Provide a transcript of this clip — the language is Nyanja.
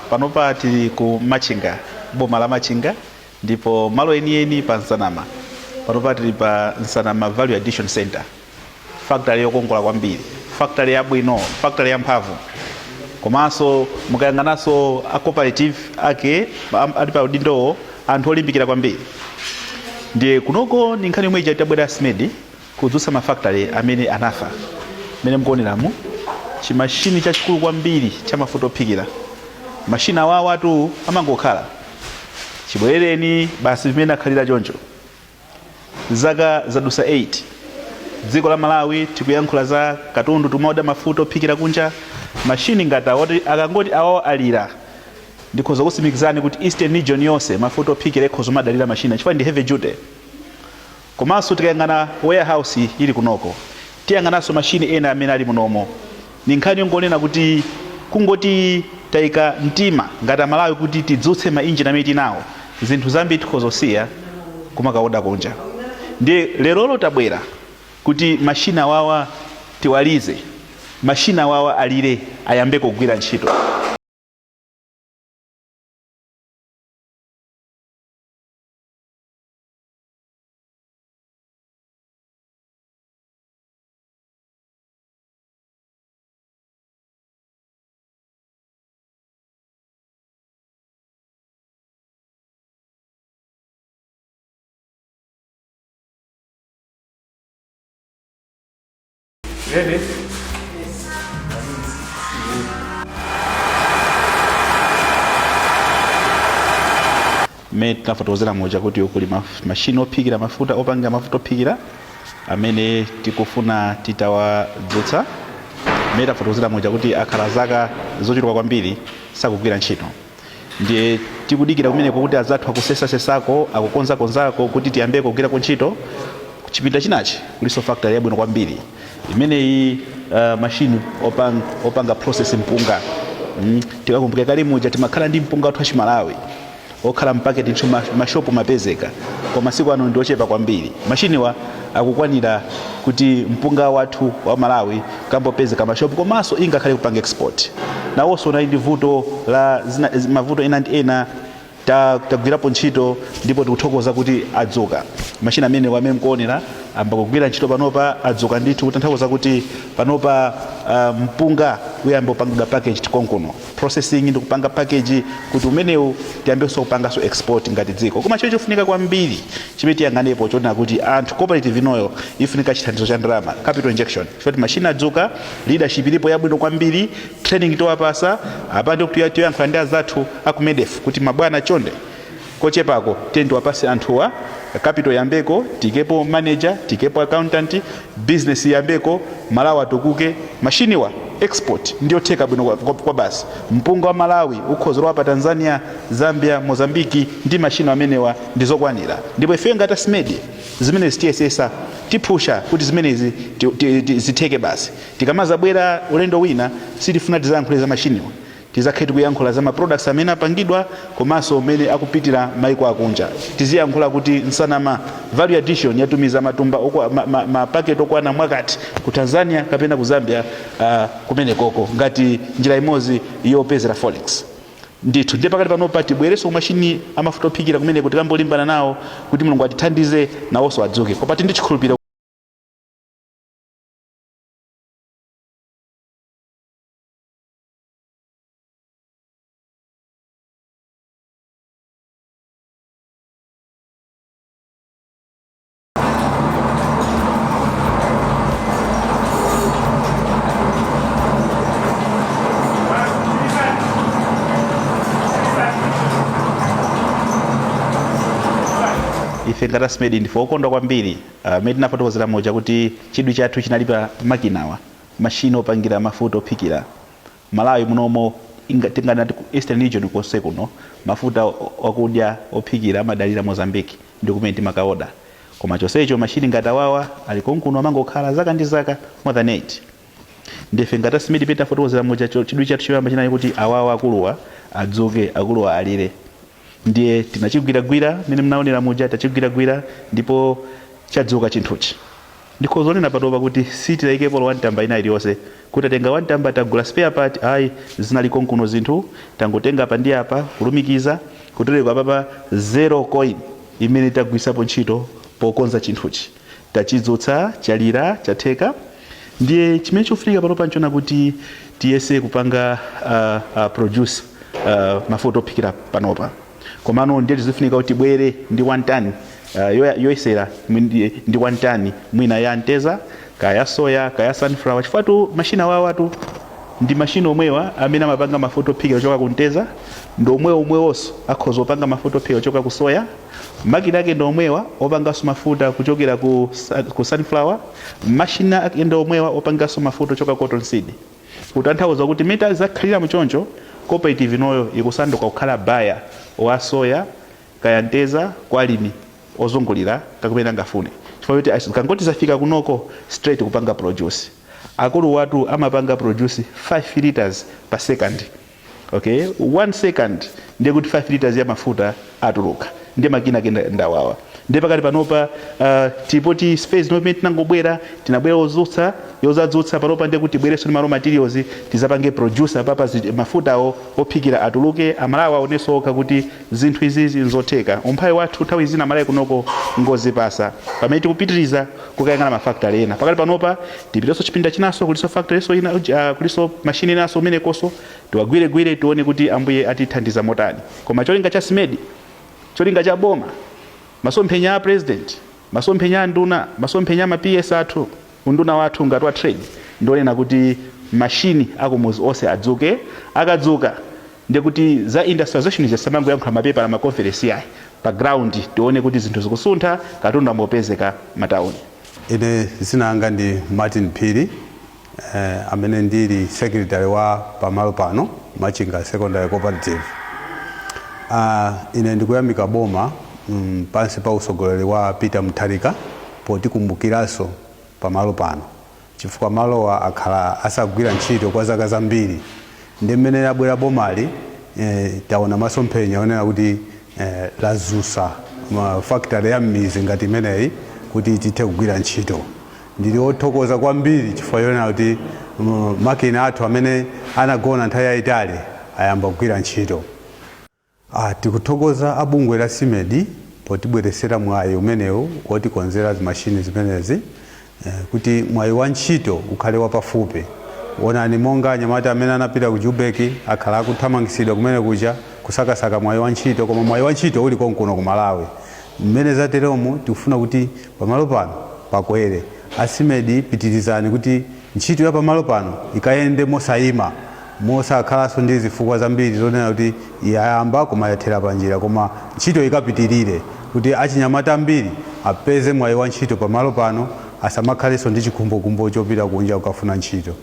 Panopa tili ku Machinga, boma la Machinga, ndipo malo enieni pa Nsanama. Panopa tili pa Nsanama Value Addition Center, factory yokongola kwambiri, factory yabwino, factory yamphamvu. Komanso mukayang'ananso a cooperative ake ali pa udindowo, anthu olimbikira kwambiri. Ndiye kunoko ni nkhani yomwe ija itabwera SMEDI kudzutsa mafactory amene anafa. Mmene mukuoneramu, chimashini chachikulu kwambiri cha mafuta ophikira. Mashini awawatu amangokhala chibwerereni basi, zimene akhalira choncho zaka zadusa 8. Dziko la Malawi tikuyankhula za katundu, timaoda mafuta ophikira kunja. Mashini ngati awoti akangoti awawa alira, ndikhoza kutsimikizani kuti Eastern Region yonse mafuta ophikira ikhoza kumadalira mashini, chifukwa ndi heavy duty. Komanso tikayang'ana warehouse ili kunoko, tiyang'ananso mashini ena amene ali munomo. Ni nkhani yongonena kuti kungoti tayika mtima ngati Amalawi kuti tidzutse ma engine amene tinawo, zinthu zambiri tikhozosiya kumakaoda kunja. Ndiye lerolo tabwera kuti mashini awawa tiwalize, mashini awawa alire, ayambe kugwira ntchito. Ready? Mmene tinafotokozera muja kuti kuli mashini ophikira mafuta, opangira mafuta ophikira amene tikufuna titawadzutsa. Mmene tafotokozera muja kuti akhala zaka zochuluka kwambiri sakugwira ntchito, ndiye tikudikira kumeneko kuti azathu akusesasesako, akukonzakonzako kuti tiyambe kugwirako ntchito. Chipinda chinachi kuliso factory yabwino kwambiri imeneyi, mashini opanga process mpunga. Tikakumbukira kale muja timakhala ndi mpunga wathu wachimalawi okhala mpaketi ntcho mashopu mapezeka, koma masiku ano ndi ochepa kwambiri. Mashiniwa akukwanira kuti mpunga wathu wa Malawi kambopezeka mashopu, komanso ingakhale kupanga export. Nawonso unali ndi vuto la zina, mavuto ena ndi ena. Tagwirapo ntchito ndipo tikuthokoza kuti adzuka. Mashini amene amene mukuonera amba kugwira ntchito panopa, adzuka ndithu, kutanthauza kuti panopa mpunga uyamba kupangidwa package konkuno, processing ndi kupanga package kuti umenewu tiyambenso kupanganso export ngati dziko. Koma chiro chofunika kwambiri chimene tiyang'anepo chonena kuti anthu cooperative inoyo ifunika chithandizo cha ndalama, capital injection, chifukwa mashini adzuka, leadership ilipo yabwino kwambiri, training towapasa. Apa ndi kuti tiyankhula ndi azathu aku MEDEF kuti mabwana, chonde, kochepako tiye tiwapase anthuwa capital yambeko, tikepo manager, tikepo accountant, business yambeko, Malawi atukuke. Mashiniwa export ndiyotheka bwino kwa basi. Mpunga wa Malawi ukhozolowa pa Tanzania, Zambia, Mozambiki ndi mashini amenewa, ndizokwanira. Ndipo ife ngati SMEDI zimenezi tiyesesa, tiphusha kuti zimenezi zitheke basi. Tikamazabwera ulendo wina, sitifuna tizayankhule za mashiniwa, tizakhale tikuyankhula za ma products amene apangidwa komanso amene akupitira maiko akunja. Tiziyankhula kuti Nsanama Value Addition yatumiza matumba ma packet okwana mwakati ku Tanzania kapena ku Zambia, kumenekoko ngati njira imodzi yopezera forex ndithu. Ndiye pakati panopa tibwerenso kumashini amafuta ophikira kumeneko, tikambolimbana nawo kuti Mulungu atithandize nawonso adzuke. Koma tindi chikhulupiriro. Ife ngati SMEDI ndife okondwa kwambiri. Mmene tinafotokozera muja kuti chidwi chathu chinali pa makinawa, mashini opangira mafuta ophikira. Malawi munomo, tinganati ku Eastern Region konse kuno, mafuta akudya ophikira amadalira Mozambique ndi kumene timakaoda. Koma chonsecho mashini ngati awawa ali konkuno, amangokhala zaka ndi zaka, more than 8. Ndife ngati SMEDI pete tafotokozera muja, chidwi chathu choyamba chinali kuti awawa akuluwa adzuke, akuluwa alire. Ndiye tinachigwiragwira mmene mnaonera muja, tachigwiragwira ndipo chadzuka chinthuchi. Ndikhoza kunena panopa kuti sitinaikepo 1 tambala ina iliyonse kuti atenga 1 tambala tagula spare part, ayi. Zinali konkuno zinthu, tangotenga apa ndi apa kulumikiza kutereko. Apapa zero coin imene tagwisapo ntchito pokonza chinthuchi. Tachidzutsa, chalira, chatheka. Ndiye chimene chikufunika panopa nchona kuti tiyese kupanga produce mafuta ophikira panopa. Komano ndiye tizifunika kuti tibwere ndi 1 ton yoyesera ndi 1 ton mwina ya mteza, kaya soya, kaya sunflower, chifukwa tu mashina wawatu ndi mashina omwewa amene amapanga mafuta ophikira kuchoka ku mteza, ndi omwe omwewonso akhoza opanga mafuta ophikira kuchoka ku soya. Makina ake ndi omwewa opanganso mafuta kuchokera ku sunflower. Mashina ake ndi omwewa opanganso mafuta kuchoka cotton seed. Kutanthauza kuti mita zakhalira muchoncho, cooperative inoyo ikusanduka kukhala buyer wa soya kaya mteza kwa alimi ozungulira kakumene angafune, chifukwa kuti kangoti zafika kunoko, straight kupanga produce. Akulu watu amapanga produce 5 liters per second, okay, 1 second ndiye kuti 5 liters ya mafuta atuluka. Ndiye makina ake ndawawa. Ndiye pakati panopa tipoti phase ino imene tinangobwera, tinabwera ozutsa, yozadzutsa. Panopa ndiye kuti tibwerenso ndi ma raw materials, tizapange produce papa mafutawo ophikira atuluke, Amalawi aonenso okha kuti zinthu izizi nzotheka. Umphawi wathu nthawi zina Amalawi kunoko ngozipasa. Pamene tikupitiriza kukayang'ana mafactory ena, pakati panopa tipitenso chipinda chinaso, kuliso factory so ina, kuliso mashini inaso umenekonso tiwagwiregwire, tione kuti Ambuye atithandiza motani. Koma cholinga cha SMEDI, cholinga cha boma, masomphenya a president, masomphenya a nduna, masomphenya a ma PS athu, unduna wathu ngati wa trade, ndionena kuti mashini akumuzi onse adzuke. Akadzuka ndiye kuti za industrialization zisamangoyankhula mapepa na maconference, yayi. Pa ground tione kuti zinthu zikusuntha, katundu ambopezeka matawuni. Ine dzina langa ndi Martin Phiri, amene ndili secretary wa pamalo pano, Machinga Secondary Cooperative. Ine ndikuyamika boma pansi pa usogoleri wa Peter Mutharika potikumbukiranso pamalo pano, chifukwa malowa akhala asagwira ntchito kwa zaka zambiri. Ndi mmene labwera bomali, taona masomphenya onena kuti lazusa ma factory ya m'mizi ngati imeneyi kuti tithe kugwira ntchito. Ndili othokoza kwambiri chifukwa chonena kuti makina athu amene anagona nthawi yayitali ayamba kugwira ntchito. Tikuthokoza abungwe la SMEDI potibweresera mwayi umenewu wotikonzera zimashini zimenezi, kuti mwayi wa ntchito ukhale wapafupi. Onani, monga anyamata amene anapita ku Jubek akhala akuthamangisidwa kumene kuja kusakasaka mwayi wa ntchito, koma mwayi wa ntchito uli konkuno ku Malawi. Mmene zateromo, tikufuna kuti pamalo pano pakwere. A SMEDI, pitirizani kuti ntchito ya pamalo pano ikayende mosayima, mosakhalanso ndi zifukwa zambiri zonena kuti yayamba koma yathera panjira, koma ntchito ikapitirire kuti achinyamata ambiri apeze mwayi wa ntchito pamalo pano, asamakhalenso ndi chikhumbokhumbo chopita kunja kukafuna ntchito.